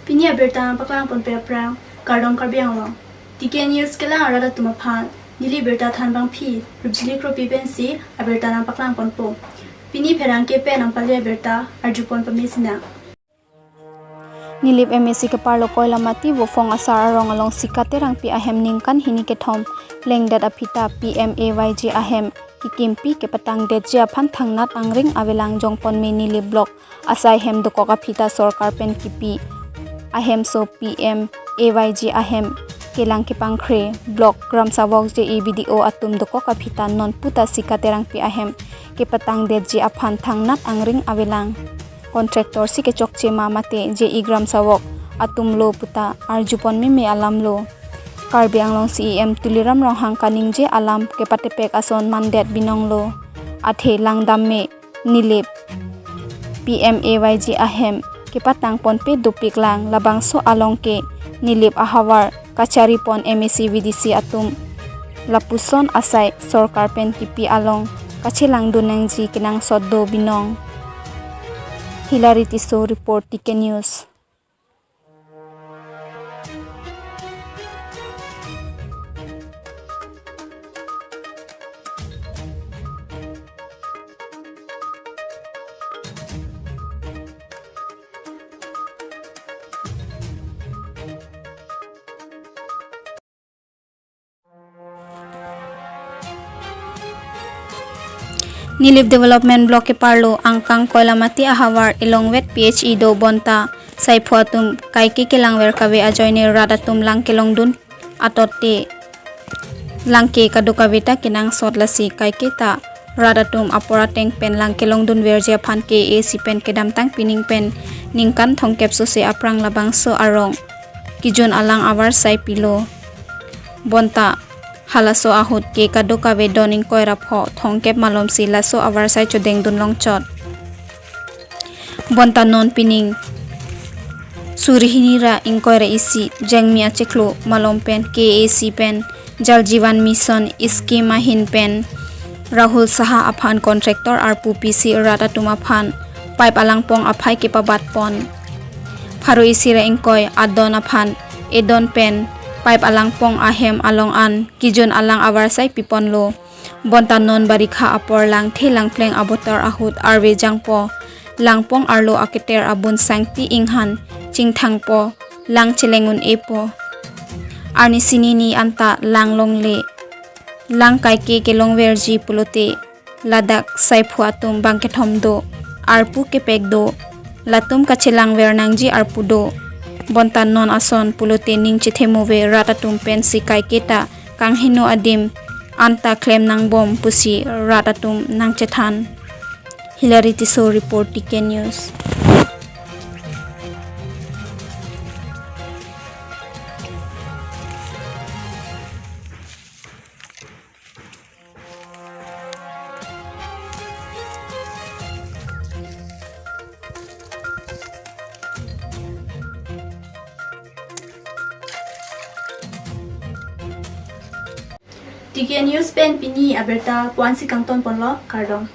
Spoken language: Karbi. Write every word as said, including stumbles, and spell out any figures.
Pini abirta nangpaklang ponpe aphrang, kardom Karbi Anglong. T K News kelang arat atum aphan, neli birta thanbangpi Rupjili Kropi pensi abirta nangpaklang ponpo. Pini pherangke pen nangpale abirta arjupon pame sinang. Nilip M A C keparlo Koilamati Vofong asar arong along Sika Terangpi ahem ningkan hini kethom plengdet aphi ta P M A Y G ahem kekimpi kepatangdetji aphan thangnat angring avelang. Jongponme Nilip Block asai hem dokok aphi ta sorkar pen kipi ahemso P M A Y G ahem kelang kepangkre. Block gramsavok J E B D O atum dokok aphi ta nonpu ta Sika Terangpi ahem kepatangdetji aphan thangnat angring avelang. Contractor si kechokche ma mate J E gramsavok atum lo puta arjupon meme alam lo. Karbi Anglong C E M Tuliram Ronghang kaningje alam kepatepek ason mandet binong lo. Athe langdam me Nilip P M A Y G ahem kepatang ponpe dopik lang. Labangso along ke Nilip ahavar kachari pon M A C V D C atum. Lapuson asai sorkar pen kipi along kachelang dun nangji kenangsot do binong. Hilary Tisso report, T K News. Nilip Development Block keparlo angkang Koilamati ahavar elongvet P H E do bonta saiphu atum kaike kelangver kave ajoine rat atum lang kelongdun atotte lang ke kadokave ta kenangsot, lasi kaike ta rat atum apor ateng pen lang kelongdunverji aphan K A A C pen kedamtang pining pen ningkan thomkep sose aphrang labangso arong kijun alang avarsai pilo. Bonta halaso ahut ke kadokave don ingkoi ra pho thomkep malomsi laso avarsai chodengdun longchot. Bonta non pining suri hini ra ingkoi ra isi Jengmi achiklo malom pen K A A C pen Jal Jeevan Mission scheme ahin pen Rahul Saha aphan contractor arpu pisi rat atum aphan pipe alangpong aphai kepabat pon. Pharo isi ra ingkoi adon aphan edon pen pipe alangpong ahem along an kijun alang avarsai piponlo. Bonta non barikha apor langthe langpleng abotor ahut arve jangpo. Langpong arlo aketer abun sangti inghan chingthangpo, lang cheleng un-epo. Arni sinini anta lang longle. Lang kaike kelongverji pulote ladak saiphu atum bangkethom do, arpu kepek do, latum kachelangver nangji arpu do. Bonta non ason pulote ning chethemuve rat atum pensi kaike ta kangheno adim anta klem nangbom pusi rat atum nangchethan. Hilary Tisso report, T K News. T K News pen pini abirta puansi kangton ponlo, kardom.